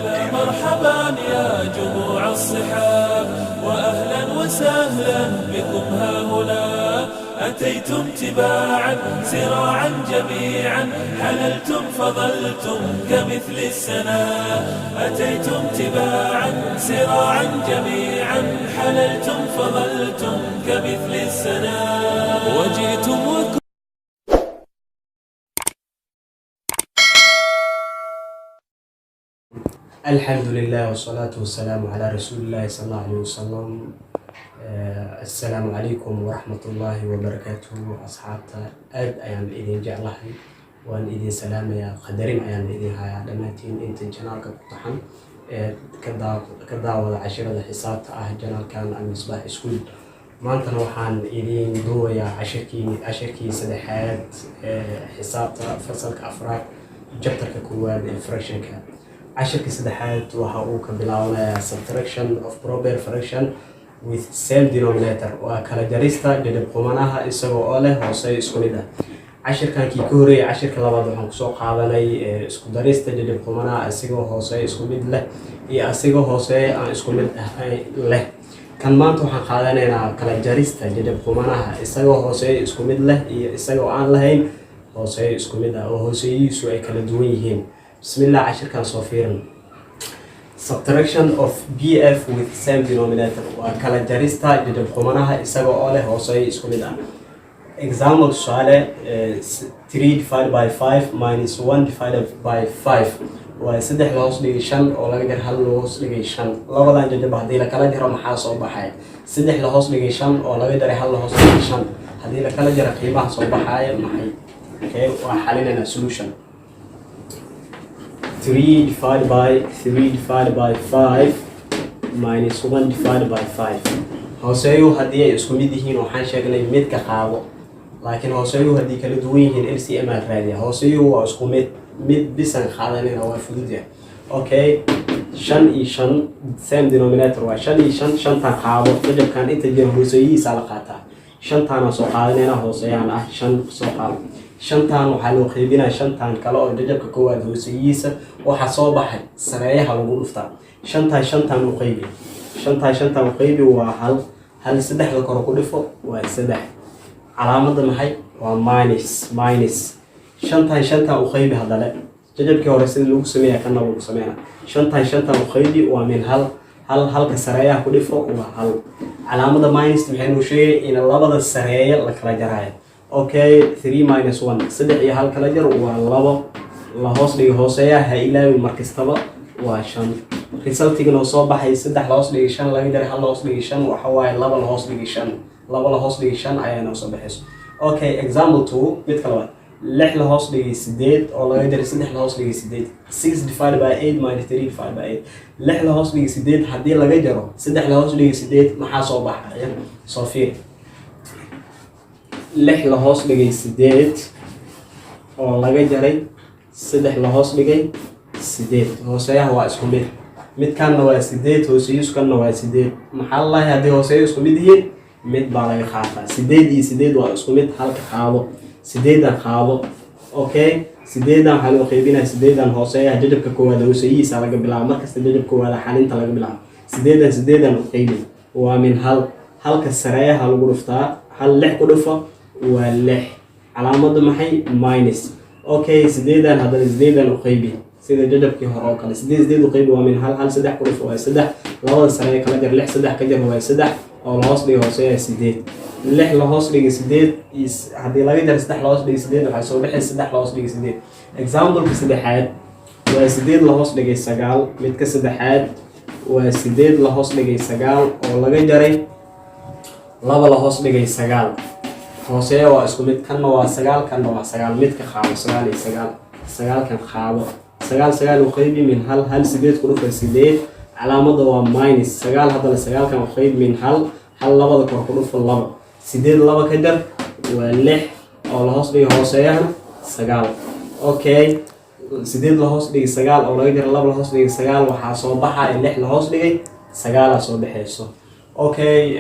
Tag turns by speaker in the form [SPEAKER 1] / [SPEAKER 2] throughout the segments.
[SPEAKER 1] يا مرحبا يا جموع الصحاب، وأهلا وسهلا بكم هاهنا. أتيتم تباعا سراعا جميعا، حللتم فظلتم كمثل السنا. أتيتم تباعا سراعا جميعا، حللتم فظلتم كمثل السنا. وجئتم وك
[SPEAKER 2] Alxamdu lilah wasalaatu wasalaamu calaa rasuulillahi sal allahu alayhi wasalam. Assalaamu calaykum waraxmatullaahi wabarakaatuhu. Asxaabta, aad ayaan idin jeclahay, waan idin salaamayaa, qadarin ayaan idin hayaa dhammaantiin inta channelka ku taxan ee ka daawada cashirada xisaabta ah channelkan Almisbaax School. Maantana waxaan idin duubayaa cashirkii saddexaad ee xisaabta fasalka afraad, chapterka koowaad ee fractionka. Cashirka saddexaad waxa uu ka bilaabanayaa subtraction of proper fraction with same denominator, waa kala jarista jajab qumanaha isagoo oo leh hoose isku mid ah. Cashirkan kii ka horreeyay, cashirka labaad, waxaan kusoo qaadanay isku darista jajab qumanaha isagoo hoose isku mid leh iyo asigoo hoose aan isku mid ahayn leh. Kan maanta waxaan qaadanaynaa kala jarista jajab qumanaha isagoo hooseeya isku mid leh iyo isagoo aan lahayn hooseeyo isku mid ah, oo hooseeyihiisu ay kala duwan yihiin. Bismillah, cashirkan soo fiirin. Subtraction of PF with same denominator, waa kala jarista jajab qumanaha isaga oo leh hooseeyo isku mid ah. Example, tusaale, 3 divided by 5 minus 1 divided by 5, waa saddex la hoos dhigay shan oo laga jar hal loo hoos dhigay shan. Labadan jajab haddii la kala jaro, maxaa soo baxaya? Saddex la hoos dhigay shan oo laga jaray hal la hoos dhigay shan, haddii la kala jaro, qiimaha soo baxaya maxay? Okay, waa xalinaynaa. Solution: 3 divided by 3 divided by 5 minus 1 divided by 5. Hooseeyuhu haddii ay isku mid yihiin, waxaan sheegnay midka qaado, laakiin hooseeyuhu haddii kala duwan yihiin, LCM aa raadiya. Hooseeyuhu waa isku mid, mid bisan qaadanayna, waa fudud yahay. Okay, shan iyo shan same denominator waa shan iyo shan. Shantan qaado, jajabkan inta jira hooseeyihiisaa la qaataa. Shantaana soo qaadanayna, hooseeyaan ah shan soo qaado. Shantan waxaa loo qeybinaya shantan kale oo jajabka koowaad hooseeyihiisa. Waxaa soo baxay sareeyaha lagu dhuftaa. Shantan shantan u qeybi, shantan shantan u qeybi, waa hal. Hal saddexda kore ku dhifo, waa saddex. Calaamadda maxay? Waa minus. Minus. Shantan shantan u qeybi haddale, jajabkii hore sida lagu sameeya kana lagu sameyna. Shantan shantan u qeybi, waa min hal. Hal halka sareeyaha ku dhifo, waa hal. Calaamada minus maxay noo sheegay? In labada sareeya la kala jaraayo. Okay, three minus one, saddex iyo hal kala jar, waa labo. La hoos dhigay hooseeyaha, ha ilaawin markastaba, waa shan. Resultiga noo soo baxay, saddex la hoos dhigay shan laga jaray hal la hoos dhigay shan, waxa waaye laba la hoos dhigay shan. Laba la hoos dhigay shan ayaa noo soo baxayso. Okay, example two, midka labaad, lix la hoos dhigay sideed oo laga jaray saddex la hoos dhigay sideed. Six divided by eight minus three divided by eight. Lix la hoos dhigay sideed haddii laga jaro saddex la hoos dhigay sideed, maxaa soo baxaya? Soo fiir. Lix la hoos dhigay sideed oo laga jaray saddex la hoos dhigay sideed, hooseeyaha waa isku mid. Midkanna waa sideed, hooseeyiskanna waa sideed. Maxaa lalahay? Haddii hooseeyo isku mid yihiin, mid baa laga qaataa. Sideed iyo sideed waa isku mid, halka qaado, sideedan qaado. Okay, sideedan waxaa loo qeybinaya sideedan. Hooseeyaha jajabka koowaad hooseeyihiisa laga bilaabo markasta, jajab koowaad xalinta laga bilaabo. Sideedan sideedan u qeybi, waa min hal. Halka sareeyaha lagu dhuftaa, hal lix ku dhufo, waa lix. Calaamadda maxay? Minus. Okay, sideedan haddana sideedan u qeybi, sida jajabkii hore oo kale. Sideed sideed u qeybi, waa min hal. Hal saddex ku dhufo, waa saddex. Labada sareeya kala jar. Lix saddex ka jar, waa saddex, oo la hoos dhigay hooseeya sideed. Lix la hoos dhigay sideed iyo haddii laga jaro saddex la hoos dhigay sideed, waxay soo baxay saddex la hoos dhigay sideed. Exampleka saddexaad waa sideed la hoos dhigay sagaal. Midka saddexaad waa sideed la hoos dhigay sagaal oo laga jaray laba la hoos dhigay sagaal. Hooseeya waa isku mid, kanna waa sagaal, kanna waa sagaal. Midka qaado, sagaal iyo sagaal. Sagaalkan qaado. Sagaal sagaal u qeybi, min hal. Hal sideed ku dhufa, sideed. Calaamadda waa minus. Sagaal haddana sagaalkan u qeyb, min hal. Hal labada kor ku dhufo, labo. Sideed laba ka jar, waa lix, oo la hoos dhigay hooseeyahana sagaal. Okay, sideed la hoos dhigay sagaal oo laga jaro laba la hoos dhigay sagaal, waxaa soo baxaya lix la hoos dhigay sagaalaa soo baxayso. Okay,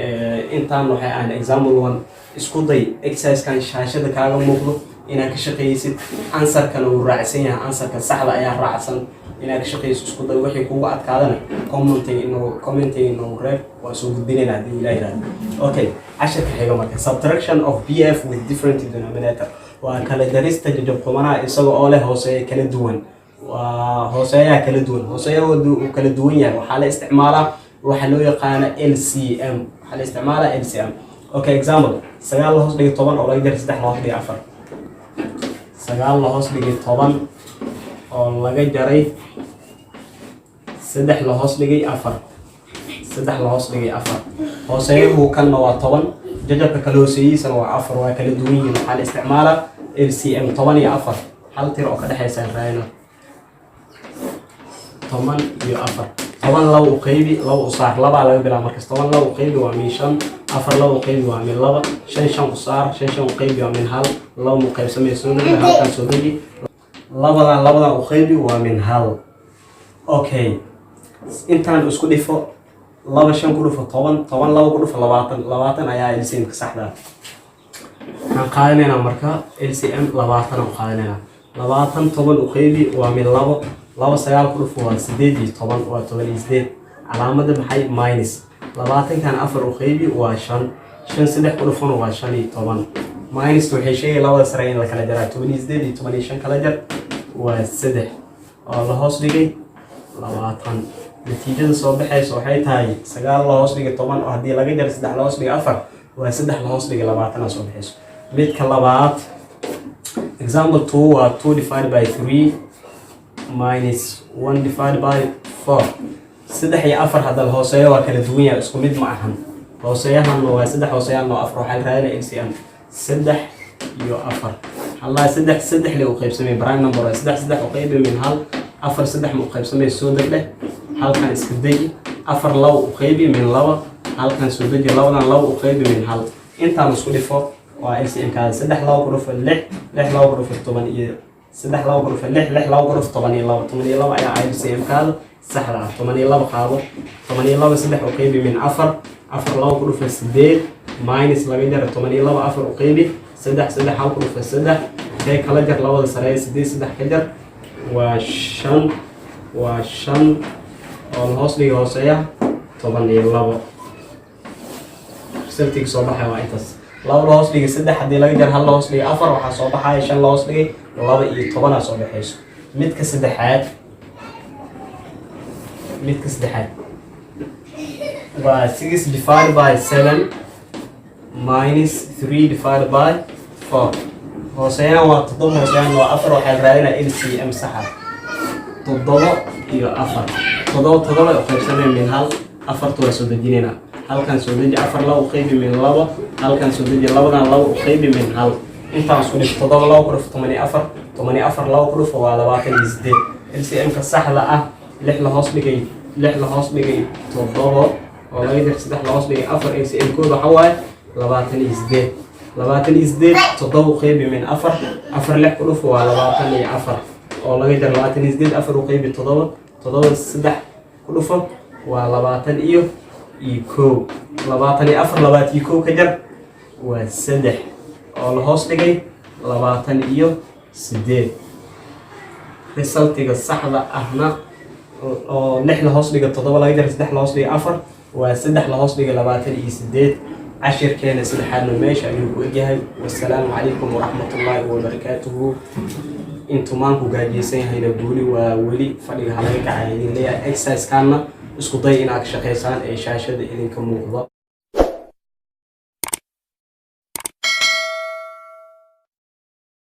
[SPEAKER 2] intaan waxay ahayn example one. Isku day exercisekan shaashada kaaga muuqdo. Inaad ka shaqeysid, answerkana wuu raacsan yahay, answerka saxda ayaa raacsan. Inaad ka shaqeysid isku day. Wixii kugu adkaadana commenting inoogu reeb, waa soo gudbinayna haddii Ilaah yiraahdo. Okay, cashirka xiga marka, subtraction of PF with different denominator, waa kala jarista jajab qumanaha isaga oo leh hooseeya kala duwan. Waa hooseeyaha kala duwan, hooseeyahoodu uu kala duwan yahay. Waxaa la isticmaalaa waxaa loo yaqaana LCM. Waxaa la isticmaalaa LCM. Okay, example: 9 la hoos dhigay 10 oo laga jaray 3 la hoos dhigay 4. 9 la hoos dhigay 10 oo laga jaray 3 la hoos dhigay 4. 3 la hoos dhigay 4, hooseeyuhu kanna waa 10, jajabka kale hooseeyihiisana waa 4, waa kala duwan yihiin. Waxaa la isticmaalaa LCM. 10 iyo 4, hal tir oo ka dhexaysa raayna. 10 iyo 4, 10 laba u qaybi, laba u saar, labaa laga bilaaba markas. 10 laba u qaybi waa min 5. 4 laba u qaybi waa min 2. 5 5 u saar, 5 5 u qaybi waa min 1. Laba mu qaybsamay, soo deji, halkan soo deji. Labadan labadan u qaybi waa min 1. Okay, intaan isku dhifo. Laba shan ku dhufo 10, 10 laba ku dhufo 20. 20 ayaa LCM ka saxda. Waxaan qaadanaynaa marka LCM 20 aan qaadanaynaa. 20 10 u qaybi waa min 2. Laba sagaal ku dhufo waa 18, waa 18. Calaamadda maxay? Minus. 20-kan 4 u qaybi waa 5. 5 saddex ku dhufona waa 15. Minus waxay sheegay labada sare in la kala jaraa. 18 iyo 15 kala jar waa 3 oo la hoos dhigay 20. Natiijada soo baxaysa waxay tahay 9 la hoos dhigay 10 oo haddii laga jaro 3 la hoos dhigay 4, waa 3 la hoos dhigay 20 soo baxayso. Midka labaad, example 2, waa 2 divided by 3 minus 1 divided by 4. 3 iyo 4 hadda la hooseeyo waa kala duwan yahay, isku mid ma ahan. Hooseeyahan waa 3, hooseeyahan waa 4. Waxaa la raadinaya LCM. 3 iyo 4, hallaa 3 3 le u qaybsamay, prime number waa 3. 3 u qaybi min 1. 4 3 ma u qaybsamay, soo deg dheh, halkan iska deji. 4 laba u qaybi min 2, halkan soo deji. Labadan laba u qaybi min 1. Intaan isku dhifo, waa LCM kaada. 3 laba ku dhufo 6, 6 laba ku dhufo 13, laba ku dhufo 6, 6 laba ku dhufo 12. 12 ayaa LCM kaada saxda ah. 12 qaado. 12 3 u qaybi min 4. 4 laba ku dhufo 8, minus laga jaro 12 4 u qaybi 3. 3 hal ku dhufo 3. Kee kala jar labada sareeya? 8 3 ka jar waa 5, waa 5 oo la hoos dhiga hooseeya 12. Resultiga soo baxaya waa intaas. Laba la hoos dhigay 3 haddii laga jar hal la hoos dhigay 4, waxaa soo baxaya 5 la hoos dhigay 12-aa soo baxayso. Midka saddexaad, midka saddexaad waa 6 divided by 7 minus 3 divided by 4. Hooseeyaan waa 7, hooseeyaan waa 4. Waxaa la raadinaya LCM saxa. 7 iyo 4, 7 7 u qaybsameen min 1. Afarta waa soo dejinaynaa, halkan soo deji. 4 laba u qaybi min 2, halkan soo deji. Labadan laba u qaybi min 1. Intaan isku dhif. 7 laba ku dhufo 14. 14 laba ku dhufo waa 28. LCM-ka saxda ah, 6 la hoos dhigay, 6 la hoos dhigay 7 oo laga jir 3 la hoos dhigay 4, LCM kooda waxaa waaye 28. 28 7 u qaybi min 4. 4 6 ku dhufo waa 24 oo laga jar 28 4 u qaybi 7. 7 3 ku dhufo waa 21. 24 21 ka jar waa 3 oo la hoos dhigay 28. Resultiga saxda ahna oo 6 la hoos dhiga 7 laga jar 3 la hoos dhigay 4 waa 3 la hoos dhigay 28. Cashirkeena saddexaadna meesha ayuu ku egyahay. Wasalaamu calaykum waraxmatullaahi wabarakaatuhu. Intuu maanku gaajeysan yahayna guuli waa weli fadhiga halaga kacay idin leeyahay. Exercise-kaana isku day inaad ka shaqaysaan ee shaashada idinka muuqda.